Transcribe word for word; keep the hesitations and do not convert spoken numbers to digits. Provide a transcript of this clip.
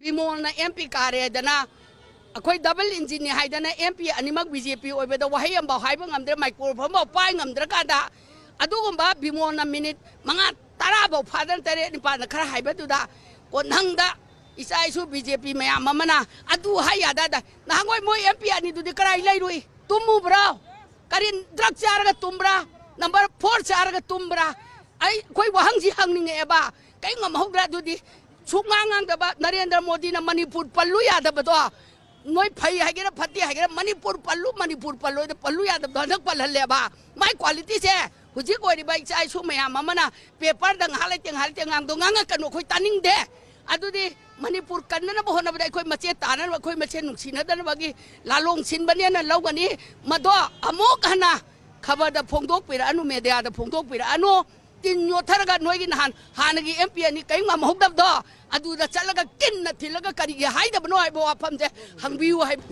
ꯕꯤꯃꯣꯜꯅ M P ꯀꯥꯔꯦꯗꯅ, ꯑꯩꯈꯣꯏ double ꯏꯟꯖꯤꯟꯅꯤ ꯍꯥꯏꯗꯅ M P ꯑꯅꯤꯃꯛ ꯕꯤ ꯖꯦ ꯄꯤ ꯑꯣꯏꯕꯗ ꯋꯥꯍꯩ ꯑꯃꯐꯥꯎ ꯍꯥꯏꯕ ꯉꯝꯗ꯭ꯔꯦ, ꯃꯥꯏꯀ꯭ꯔꯣꯐꯣꯟꯐꯥꯎ ꯄꯥꯏ ꯉꯝꯗ꯭ꯔꯀꯥꯟꯗ, ꯑꯗꯨꯒꯨꯝꯕ ꯕꯤꯃꯣꯜꯅ ꯃꯤꯅꯤꯠ ꯃꯉꯥ ꯇꯔꯥꯐꯥꯎ ꯐꯥꯗꯅ ꯇꯔꯦꯠ ꯅꯤꯄꯥꯜꯗ ꯈꯔ ꯍꯥꯏꯕꯗꯨꯗ, ꯀꯣꯟꯊꯪꯗ ꯏꯆꯥ ꯏꯁꯨ ꯕꯤ ꯖꯦ ꯄꯤ ꯃꯌꯥꯝ ꯑꯃꯅ ꯑꯗꯨ ꯍꯥꯏ ꯌꯥꯗ ꯌꯥꯗ, ꯅꯍꯥꯟꯋꯥꯏ ꯃꯣꯏ ꯑꯦꯝ ꯄꯤ ꯑꯅꯤꯗꯨꯗꯤ ꯀꯔꯥꯏ ꯂꯩꯔꯨꯏ? ꯇꯨꯝꯃꯨꯕ꯭ꯔꯣ? ꯀꯔꯤ ꯗ꯭ꯔꯒ ꯆꯥꯔꯒ ꯇꯨꯝꯕ꯭ꯔꯥ? ꯅꯝꯕꯔ ꯐꯣꯔ ꯆꯥꯔꯒ ꯇꯨꯝꯕ꯭ꯔꯥ? ꯑꯩ, ꯑꯩꯈꯣꯏ ꯋꯥꯍꯪꯁꯤ ꯍꯪꯅꯤꯡꯉꯛꯑꯦꯕ꯫ ꯀꯩ ꯉꯝꯍꯧꯗ꯭ꯔꯥ ꯑꯗꯨꯗꯤ? ꯁꯨꯛꯉꯥꯡ ꯉꯥꯡꯗꯕ ꯅꯔꯦꯟꯗ꯭ꯔ ꯃꯣꯗꯤꯅ ꯃꯅꯤꯄꯨꯔ ꯄꯜꯂꯨ ꯌꯥꯗꯕꯗꯣ, ꯅꯣꯏ ꯐꯩ ꯍꯥꯏꯒꯦꯔꯥ ꯐꯠꯇꯦ ꯍꯥꯏꯒꯦꯔꯥ, ꯃꯅꯤꯄꯨꯔ ꯄꯜꯂꯨ, ꯃꯅꯤꯄꯨꯔ ꯄꯜꯂꯣꯏꯗ ꯄꯜꯂꯨ ꯌꯥꯗꯕꯗꯣ ꯍꯟꯗꯛ ꯄꯜꯍꯜꯂꯦꯕ꯫ ꯃꯥꯏ ꯀ꯭ꯋꯥꯂꯤꯇꯤꯁꯦ ꯍꯧꯖꯤꯛ ꯑꯣꯏꯔꯤꯕ ꯏꯆꯥ ꯏꯁꯨ ꯃꯌꯥꯝ ꯑꯃꯅ ꯄꯦꯄꯔꯗ ꯉꯥꯏꯍꯥꯛ ꯂꯩꯇꯦ, ꯉꯥꯏꯍꯥꯛ ꯂꯩꯇꯦ ꯉꯥꯡꯗꯣ ꯉꯥꯡꯉꯛꯀꯅꯨ, ꯑꯩꯈꯣꯏ ꯇꯥꯅꯤꯡꯗꯦ꯫ ꯑꯗꯨꯗꯤ ꯃꯅꯤꯄꯨꯔ ꯀꯟꯅꯅꯕ ꯍꯣꯠꯅꯕꯗ ꯑꯩꯈꯣꯏ ꯃꯁꯦꯟ ꯇꯥꯅꯅꯕ, ꯑꯩꯈꯣꯏ ꯃꯁꯦꯟ ꯅꯨꯡꯁꯤꯅꯗꯅꯕꯒꯤ ꯂꯥꯂꯣꯡ ꯁꯤꯟꯕꯅꯦꯅ ꯂꯧꯒꯅꯤ꯫ ꯃꯗꯣ ꯑꯃꯨꯛ ꯍꯟꯅ ꯈꯕꯔꯗ ꯐꯣꯡꯗꯣꯛꯄꯤꯔꯛꯑꯅꯨ, ꯃꯦꯗꯤꯌꯥꯗ ꯐꯣꯡꯗꯣꯛꯄꯤꯔꯛꯑꯅꯨ꯫ ꯇꯤꯟ ꯌꯣꯠꯊꯔꯒ ꯅꯣꯏꯒꯤ ꯅꯍꯥꯟ ꯍꯥꯟꯅꯒꯤ ꯑꯦꯝ ꯄꯤ ꯑꯅꯤ ꯀꯔꯤꯝ ꯉꯝꯍꯧꯗꯕꯗꯣ, ꯑꯗꯨꯗ ꯆꯠꯂꯒ ꯀꯤꯟꯅ ꯊꯤꯜꯂꯒ ꯀꯔꯤꯒꯤ ꯍꯥꯏꯗꯕꯅꯣ ꯍꯥꯏꯕ ꯋꯥꯐꯝꯁꯦ ꯍꯪꯕꯤꯌꯨ ꯍꯥꯏꯕ꯫